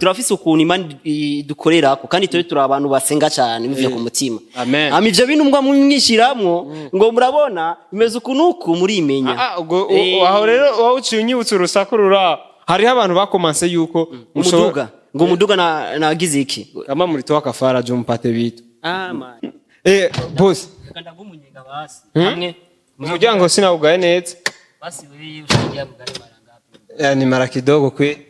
Turafise ukuntu Imana idukorerako, kandi turi abantu basenga cyane bivuye ku mutima. Amen. Hama ivyo bintu mbwa mwishiramwo ngo murabona bimeze uku nuku, murimenya. Ah, ubwo aho rero wowe uciye unyibutsa urusaku rura. Hariho abantu bakomanse yuko Umuduga, ngo umuduga na nagize iki? Kama mulitoa kafara jo mpate vitu. Ah man. Boss. Reka ndagumunyenga basi hamwe. Umuryango sinawugaye neza. Basi wewe ushingiye mugari mara ngapi? Ni mara kidogo kwe.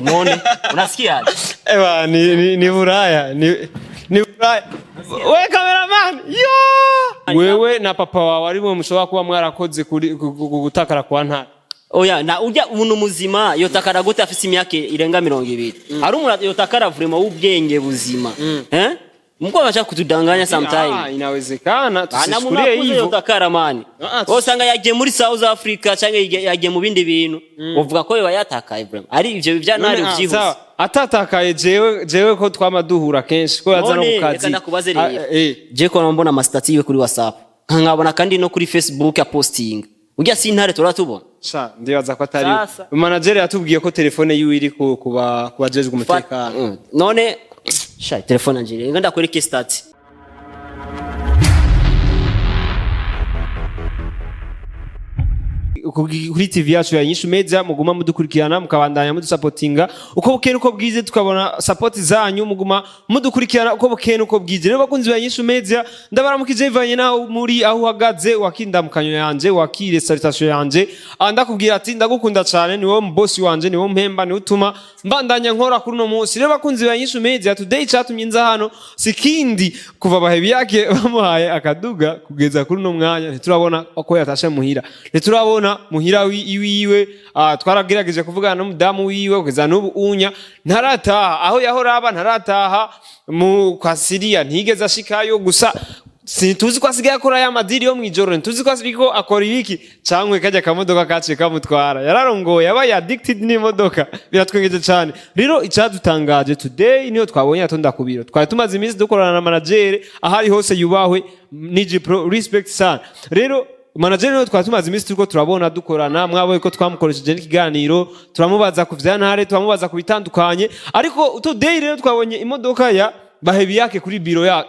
None unasikia? Ewa, ni Buraya, ni Buraya. We cameraman, yo! Wewe na papa wawe ari mwe mushobora kuba mwarakoze kuri gutakara kwa Ntare. Oya, na urya umuntu muzima yotakara gute afise imyaka irenga 20? Ari umuntu yotakara vraiment w'ubwenge buzima, eh, mko bashaka kutudanganya sometime. Ah, inawezekana, Ana tusichukulie muntu hivyo. yotakara mani. Ah, usanga yagiye muri South Africa canke yagiye mu bindi bintu, uvuga ko yoba yatakaye vraiment ari ivyo bya Ntare. None, ah, Vyihuse. sawa, atatakaye jewe ko twama duhura kenshi, ko yaza no None ku kazi. reka ndakubaze Ah, rero. Je ko mbona ama status yiwe kuri WhatsApp, nkabona kandi no kuri Facebook aposting, urya si Ntare turatubona? Sha, ndibaza ko atari. Sasa. Manager yatubwiye ko telefone yiwe iri ku kuba kubajejwe umutekano. None sha telefone anje rero ndakwereke status. Kuri TV yacu ya Inyishu Media, muguma mudukurikirana, mukabandanya mudusapotinga uko bukeye uko bwize, tukabona support zanyu, muguma mudukurikirana uko bukeye uko bwize. Rero bakunzi ba Inyishu Media, ndabaramukije bivanye naho muri, aho uhagaze, wakindamukanyo yanje, wakire salutation yanje. Ah, ndakubwira ati ndagukunda cyane, ni wowe boss wanje, ni wowe mpemba, ni utuma mbandanya nkora kuri uno munsi. Rero bakunzi ba Inyishu Media, today catumye nza hano sikindi kuva bahebi yake bamuhaye akaduga kugeza kuri uno mwanya ntiturabona ko yatashe muhira, ntiturabona muhira iwiwe. Twaragerageje kuvugana n'umudamu wiwe, kugeza n'ubu unya ntarataha aho yahora aba, ntarataha mu kwa Siriya, ntigeze ashikayo. Gusa sintuzi ko asigaye akora ya madiri yo mw'ijoro, ntituzi ko ariko akora ibiki, cankwe kajya kamodoka kaciye kamutwara, yararongoye, yabaye addicted n'imodoka, biratwengeje cane. Rero icadutangaje today niyo twabonye atonda ku biro. Twari tumaze iminsi dukorana na manager, aho ari hose yubahwe, Niji Pro, respect sana. Rero manager niwe twari tumaze iminsi turiko turabona dukorana, mwabonye ko twamukoresheje n'ikiganiro, turamubaza ku vya Ntare, turamubaza ku bitandukanye. Ariko today rero twabonye imodoka ya Bahebi yake kuri biro ya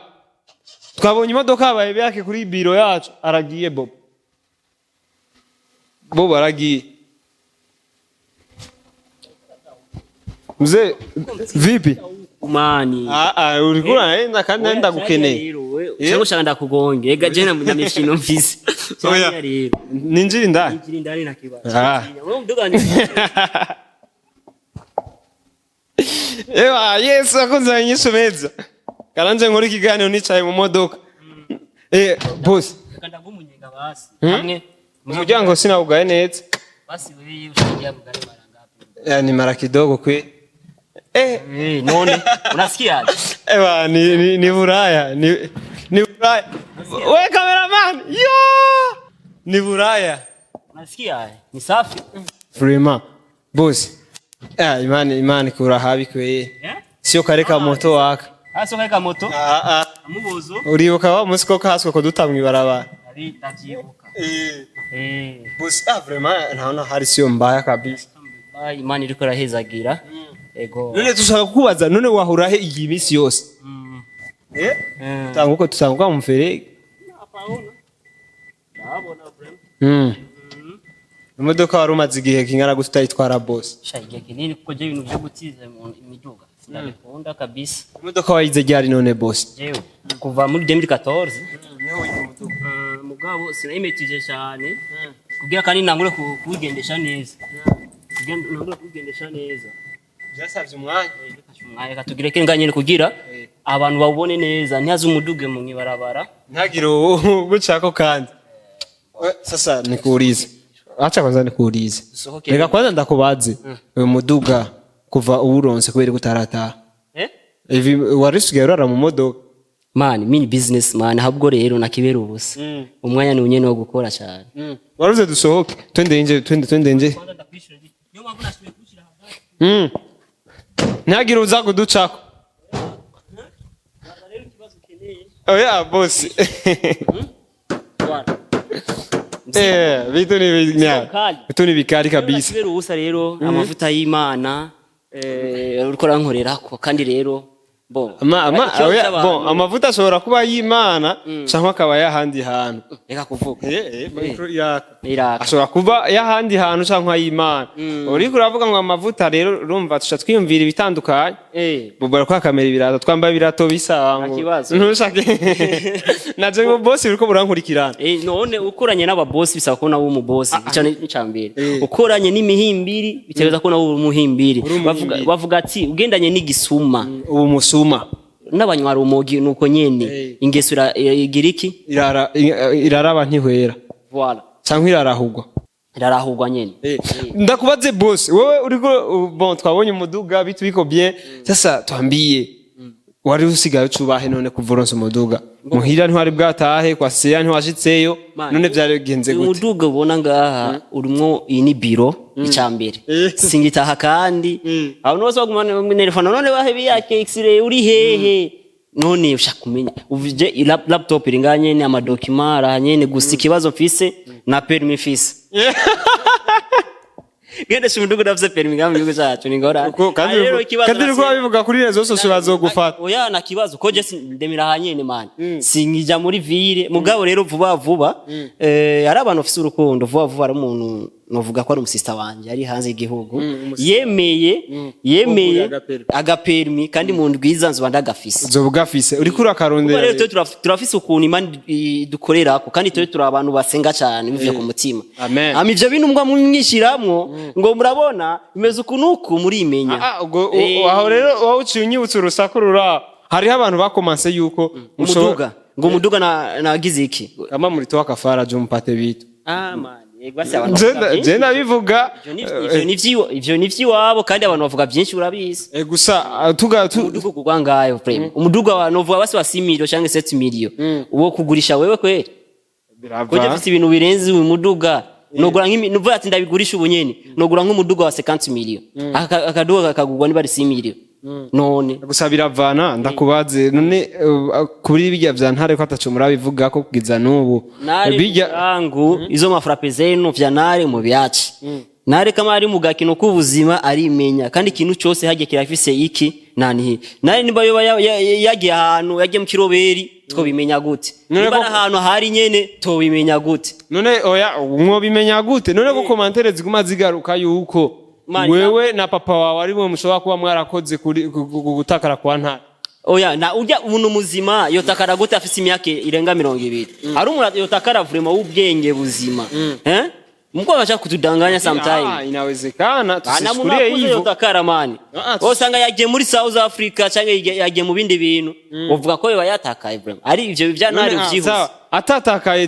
twabonye imodoka yabaye yake kuri biro yacu. Aragiye Bob, Bob aragiye. Mzee, vipi? Mani. Ah ah, uriko uraenda kandi ndagukeneye. Cyangwa ushaka ndakugonge? Ega je na mikino mfise. Oya. Cyangwa rero Ninjira indani. Ninjira indani na kibazo. Ah. Wewe mduga ni Ewa, yes, akunze Inyishu meza. Karanje nkora ikiganiro nicaye mu modoka. Boss, Reka ndagumunyenga basi hamwe. Umuryango sinawugaye neza. Basi wewe ushingiye mugari mara ngapi? Ni mara kidogo kwe. None unasikia? Ewa, ni Buraya, ni Buraya. We cameraman, yo! Ni Buraya. Unasikia? Ni safi. Vraiment. Boss. Ah, imani imani kura habi kwe. Eh? Sio kareka moto waka. Haso kaika moto. Ah ah. Amubozo. Uribuka wa musi ko kaswe ko duta mw'ibarabara. Ari ndavyibuka. Boss, ah vraiment naona hali sio mbaya kabisa. Ba Imana iriko irahezagira. Ego. None tushaka kukubaza, none wahura he iyi minsi yose? Eh? Tanguko tusanguka mu mferege. Apaona. Ndabona vraiment. Imodoka wari umaze igihe kingana gute utayitwara, boss? Sha igihe kinini, kuko je ibintu vyo gutiza mu imiduga sinabikunda kabisa. Imodoka wayize ryari none, boss? Jewe kuva muri 2014. Mugabo sinayimetije cyane kugira kandi nangure kuwugendesha neza, kugira nangure kuwugendesha neza. Byasabye umwanya. Bifashe umwanya, reka tugire kenga nyene kugira abantu bawubone neza, ntihaze umuduge mu ibarabara. Ntagire ugucako kandi. Sasa nikuulize. Acha kwanza nikuulize. Dusohoke. Reka kwanza ndakubaze. Uyu muduga kuva uwuronse kubera ko utarataha? Eh? Ivi wari usigaye urara mu modoka? Man, mini business man, ahubwo rero nakibera ubusa, umwanya ni unyene wo gukora cyane. Waruze dusohoke. Twende nje, twende twende nje. Ntagire uza kuducako. Oya boss. Vitu ni Mkali. vitu ni vikali kabisa. Nakibera ubusa rero, amavuta y'Imana. Uriko urankorerako kandi rero bo Ama ikibazo oya, c'abantu- bon, amavuta ashobora kuba y'Imana canke akaba y'ahandi hantu. Reka kuvuga. Micro iraka. Iraka. Ashobora kuba y'ahandi hantu canke ay'Imana. Uriko uravuga ngo amavuta, rero urumva tuca twiyumvira ibitandukanye. Bobo ariko akamera ibirato, twambaye ibirato bisa Nta ngo kibazo. Ntushake naje ngo boss uriko burankurikirana. None ukoranye n'ababosi bisaba ko nawe umubosi, ico ni icambere. Ukoranye n'imihimbiri bitegereza ko nawe uri umuhimbiri. Uri umuhimbiri. Bavuga ati ugendanye n'igisuma Ubu musuma. N'abanywa rumogi nuko nyene. Ingeso igira iki? Irara iraraba ntihwera. Voilà. Canke irarahugwa. Irarahugwa nyene. Ndakubaze boss, wewe uriko bon, twabonye umuduga, bitu biko bien. Sasa twambie, wari usigaye ucubahe none kuva uronse umuduga? Muhira ntiwari bwatahe, kwa seya ntiwashitseyo? Man, None vyarigenze uyu gute? Muduga ubona ngaha urimwo, iyi ni biro icambere. Singitaha kandi abantu bose baguma nerefana, none bahe yake x-ray uri hehe? None ushaka kumenya uvije laptop iri ngaha nyene, amadokima araha nyene. Gusa ikibazo mfise na permis mfise, gendesha umuduga udafise permis ngaha mu gihugu cacu ni ngorane. Kandi Ah, rero ikibazo kandi uriko babivuga kuri réseaux sociaux, bazogufata. Oya, na kibazo ko je ndemera hanyene man, sinkija muri ville. Mugabo rero vuba vuba, ari abantu bafise urukundo vuba vuba, ari umuntu novuga ko ari umusista wanje ari hanze y'igihugu yemeye Kugura agapermis. Agapermis, kandi mu ndwi iza nzoba ndagafise. Uzoba ugafise, uriko Kuba urakarondera. rero twe turafise ukuntu Imana idukorerako, kandi twe turi abantu basenga cyane bivuye ku mutima. Amen. Hama ivyo bintu mbwa mwishiramwo ngo murabona bimeze uku nuku, murimenya. Ah, ubwo aho rero wowe uciye unyibutsa urusaku rura, hariho abantu bakomanse yuko Umuduga, ngo umuduga na nagize iki? Kama mulitoa kafara jo mpate vitu. Ah man, yego, basi abantu bavuga Je byinshi. Ndabivuga. Ivyo ni vy'iwabo, kandi abantu bavuga byinshi, urabizi. Gusa tuga tu Umuduga ugurwa ngayo prime, umuduga wa novuga basi wa 6 million cyangwa 7 million, uwo kugurisha wewe kweli? Birava. Kuko mfise ibintu birenze uyu muduga, nogura nk'imi nuvuga ati ndabigurisha ubu nyene, nogura nk'umuduga wa 50 million. Akaduga kakagurwa niba ari 6 million none. Gusa biravana. Ndakubaze none, kuri bijya vya Ntare ko ataco murabivuga ko kugeza n'ubu? Nare Bijya yangu izo mafrappe zenu vya Nare mubiache. Nare kama ari mu gakino k'ubuzima arimenya, kandi ikintu cyose hagiye kirafise iki nanihi. Nare niba yoba yagiye ahantu, yagiye mu kiroberi, twobimenya gute? None Niba ari ahantu hari nyene, tobimenya gute? None oya, mwobimenya gute none ko commentaires ziguma zigaruka yuko Man, wewe na papa wawe ari mwe mushobora kuba mwarakoze kuri gutakara kwa Ntare? Oya, na urya umuntu muzima yotakara gute afise imyaka irenga 20? Ari umuntu yotakara vraiment w'ubwenge buzima, eh mko bashaka kutudanganya sometime. Ah, inawezekana. Ana Tusichukulie muntu hivyo. yotakara man. Ah, Usanga yagiye muri South Africa cyangwa yagiye mu bindi bintu, uvuga ko yoba yatakaye vraiment, ari ivyo bya Ntare None, uvyihuse. sawa, atatakaye,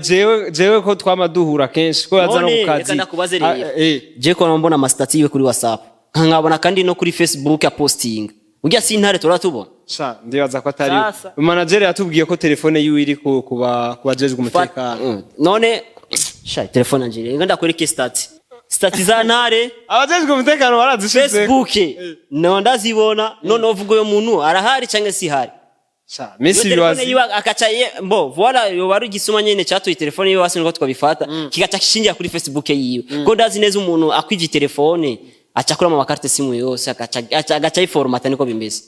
jewe ko twama duhura kenshi, ko yaza no None ku kazi. reka ndakubaze Ah, rero, je ko mbona amasitati yiwe kuri WhatsApp, nkabona kandi no kuri Facebook apostinga, urya si Ntare turatubona? Sha, ndibaza ko atari Sasa. Manager yatubwiye ko telefone yiwe iri ku kuba kubajejwe umutekano. None sha telefone yanje rero ndakwereke statut za Ntare. Abajejwe umutekano barazishize. Facebook no ndazibona. None uvuga uyo muntu arahari cyangwa si hari? Sha misi Iyo telefone biwazi. yiwe akaca mbo voilà, yoba ari igisuma nyene catoye telefone yiwe, hasi niko twabifata, kigaca kishingira kuri Facebook yiwe, ko ndazi neza umuntu akwivye telefone aca akuramo amakarte simu yose, agaca ayiformata, niko bimeze.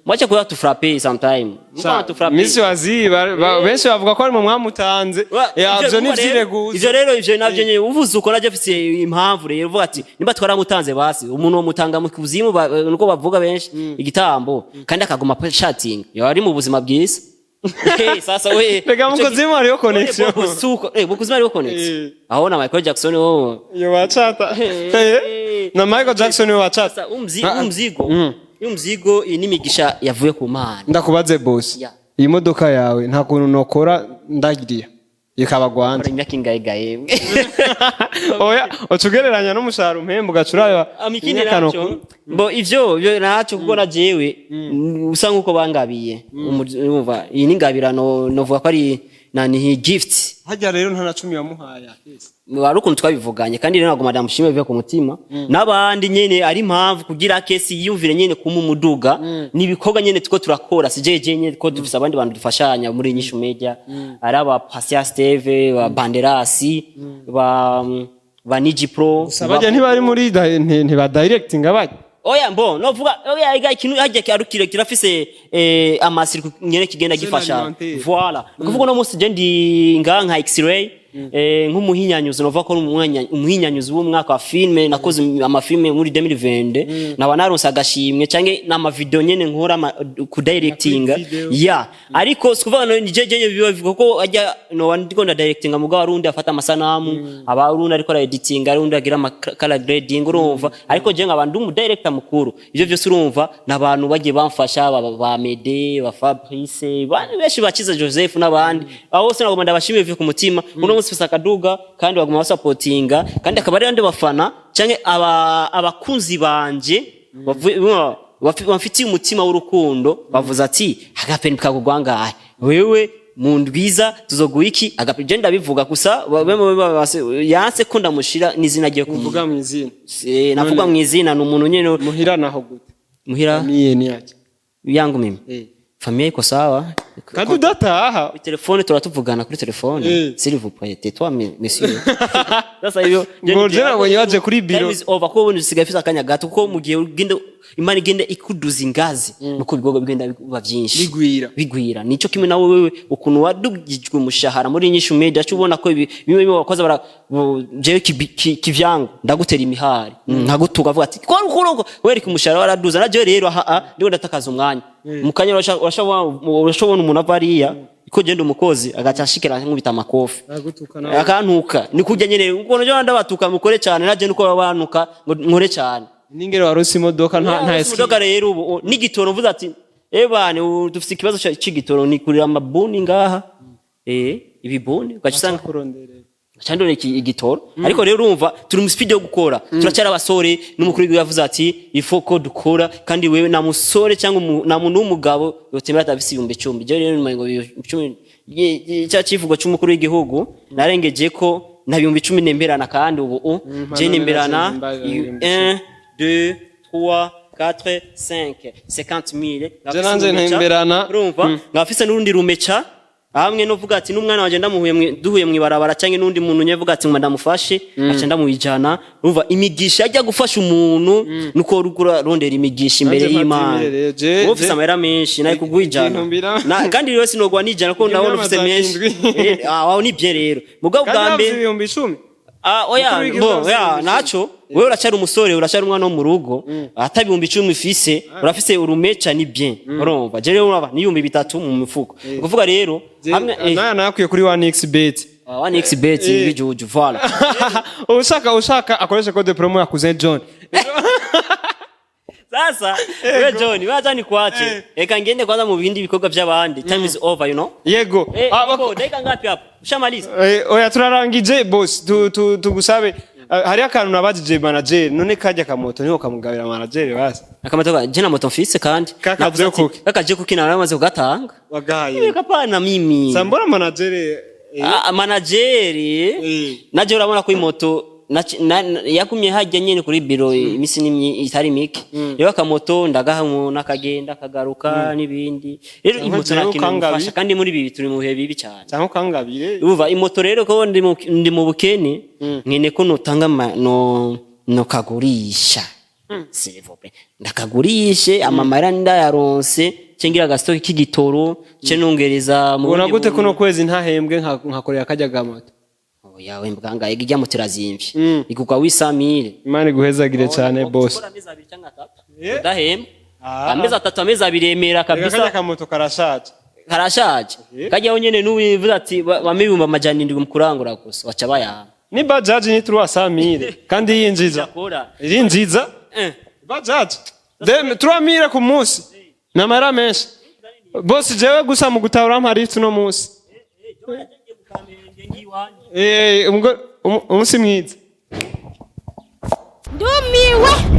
Mwache kuba tufrappe sometime. Sha, Tufrappe. misi wazi benshi bavuga ko ari mu mwamutanze. Ya, ivyo ni vyireguzo. Ivyo rero, ivyo navyo nyene uvuze uko navyo mfise impamvu rero uvuga ati nimba twaramutanze, basi umuntu wo mutanga mu kuzimu, nuko bavuga benshi igitambo, kandi akaguma chatting, yoba ari mu buzima bwiza. Hey, sasa we Rega mu kuzimu hariyo connection. Suko mu kuzimu hariyo connection. Aho na Michael Jackson wo Yo bacata. Na Michael Jackson yo bacata. Sasa umzigo umzigo iyi n'imigisha yavuye ku Mana. Ndakubaze boss. Ya. Iyi modoka yawe nta kuntu nokora ndagiriya ikaba gwanje? Kora imyaka ingahe gahe? Oya, ucugereranya n'umushahara umpemba ugaca uraba Amikindi imyaka naco bo ivyo naco kuko na jewe usa nkuko bangabiye. Urumva iyi ni ingabirano, novuga ko ari nani, gift. Harya rero nta na cumi wamuhaye akese? Wari ukuntu twabivuganye, kandi rero nagoma ndamushime bivuye ku mutima n'abandi nyene, ari impamvu kugira kesi yiyumvire nyene kuma umuduga ni ibikorwa nyene tuko turakora, si jeje nyene, ko dufise abandi bantu dufashanya muri Inyishu Media, ari aba Pasia Steve, ba Banderasi, ba Niji Pro. Gusa bajya ntibari muri ntiba directing bajya. Oya, mbo novuga oya, iga ikintu hajya kyarukire kirafise amasiri nyene kigenda gifasha. Alimentaire. Voilà, ni kuvuga no munsi je ndi ngaha nka X-ray, nk'umuhinyanyuzi, novuga ko ari umuhinyanyuzi w'umwaka wa filme. Nakoze amafilme muri 2020, naba naronse agashimwe canke n'amavideo nyene nkora ku directinga. Video. Ya, ariko sikuvuga no ni jeje biba bivuga ko ajya no ndiko nda directinga, mugabo arundi afata amasanamu, aba arundi ariko ara editinga, arundi agira ama color grading, urumva. Ariko je nkaba ndi umu director mukuru. Ivyo vyose urumva n'abantu bagiye bamfasha, ba Mede, ba Fabrice, bandi benshi, bakiza Joseph n'abandi. Abo bose nagomba ndabashimiye bivuye ku mutima. Uno munsi mfise akaduga kandi baguma basapotinga, kandi akaba ari andi bafana canke aba abakunzi banje bamfitiye umutima w'urukundo, bavuze ati agapeni kagugwa ngahe, wewe mu ndwiza tuzoguha iki agapeni. Je ndabivuga gusa yanse ko ndamushira n'izina rye ku Uvuga mu izina. Navuga mu izina, ni umuntu nyene. Muhira naho gute? Muhira? Miye ni yake? Yangu mimi? Eh. Familia iko sawa. Kandi udataha. Kuri telefone turatuvugana kuri telefone. S'il vous plaît, tais-toi, monsieur. Sasa hivyo. Ngo je nabonye waje kuri biro. Time is over, kuko ubundi usigaye ufise akanya gato, kuko mu gihe ugenda Imana igenda ikuduza ingazi, nuko ibikorwa bigenda biba byinshi. Bigwira. Bigwira. Nico kimwe nawe wewe, ukuntu wadugijwe umushahara muri Nyishu Media, cyo ubona ko ibi bimwe bimwe wakoze bara jewe kivyangu ndagutera imihari, nkagutuka, avuga ati ko uko wereka umushahara waraduza. Na jewe rero aha ndiko ndatakaza umwanya mu kanya, urashobora umuntu ava hariya ko genda umukozi agaca ashikira nkubita amakofi. Agutuka nawe. Akantuka ni kurya nyene ukuntu je ndabatuka mukore cyane, naje nuko babantuka ngo nkore cyane. Ningere warose imodoka nta Imodoka esiki. Rero ubu n'igitoro mvuze ati ebane ubu dufite ikibazo c'igitoro, ni kurira amabuni ngaha, ibibuni ugaca usanga Kuronderera. candone igitoro. Ariko rero urumva turi mu speed yo gukora, turacyari abasore, n'umukuru w'igihugu yavuze ati ifo ko dukora, kandi wewe na musore cyangwa na muntu w'umugabo yotemera atafise 10,000. Je rero nyuma ngo 10,000 cya kivugo c'umukuru w'igihugu narengeje ko na 10,000 nemberana, kandi ubu je nemberana 1 2 3 4 5 50,000. Je nanje ntemberana. Urumva ngafise n'urundi rumeca hamwe novuga ati n'umwana wanje ndamuhuye duhuye mwibarabara canke n'undi muntu nyevuga ati ngo ndamufashe, aca ndamuwijana. Urumva imigisha ajya gufasha umuntu nuko rugura rondera imigisha imbere Nanje y'Imana. mpatse rero, Wowe ufise amahera menshi nawe kuguha Igihumbi. Kandi rero sinogwa nijana ko ndabona ufise menshi. Indwi. Wawe ni bien rero, mugabo Kandi bwa yavuze mbere 10,000. Ah, oya. Mukuru w'igihugu Bo, yavuze ya, 10,000. naco wewe uracyari umusore, uracyari umwana wo mu rugo, ata 10,000 ufise, urafise urumeca, ni bien. Urumva je rero uraba ni 3,000 mu mifuko. Ni kuvuga rero hamwe Naya nakwiye kuri 1xBet. 1xBet bijuju, voilà. Ushaka akoresha code promo ya Cousin John. Sasa wewe John, wacha nikuache, eka ngende kwanza mu bindi bikorwa by'abandi. Time is over. Yego. Uko, dakika ngapi hapo? Ushamaliza? Oya, turarangije boss. Tugusabe hariho akantu nabajije manager, none kajya kamoto niho kamugabira manager basi. Akamatoka je na moto mfise kandi. Kakaje Navuze ati, kuki? Kakaje kuki naramaze kugatanga. Wagaye. Kapana mimi. Sambora manager. Ah, manageri. Naje urabona ko imoto yagumye hajya nyene kuri biro imisi itari mike. Rero akamoto ndagaha umuntu akagenda akagaruka n'ibindi. Rero Cyangwa imoto jewe nta kintu ukangabira. imufasha, kandi muri ibi turi mu bihe bibi cyane. Cyangwa ukangabire. Urumva imoto rero ko ndi mu bukene, nkene ko notanga no kagurisha. S'il vous plaît. Ndakagurishe amamara ndayaronse cengira agastoki k'igitoro ce nongereza mu Ubona bundi gute buntu. Kuno kwezi ntahembwe nkakorera kajya gamoto. Oya we mbwanga ijya moto irazimvye. Igurwa 800,000. Imana iguhezagire cyane boss. Ukora amezi abiri cyangwa atatu. Eh. Udahembwa. Ah. Amezi atatu, amezi abiri yemera Reka kajya kabisa. kamoto karashaje. Karashaje. Eh. Kajyaho nyene n'ubivuze ati bame 700,000 mu kurangura gusa baca bayaha. Ni bajaji ni 300,000 kandi yinjiza. Yakora. Irinjiza. Bajaji. Dem 3000 ku munsi. Ni amahera menshi. Boss, jewe gusa mu gutahura mpari uno munsi. Umunsi mwiza. Ndumiwe.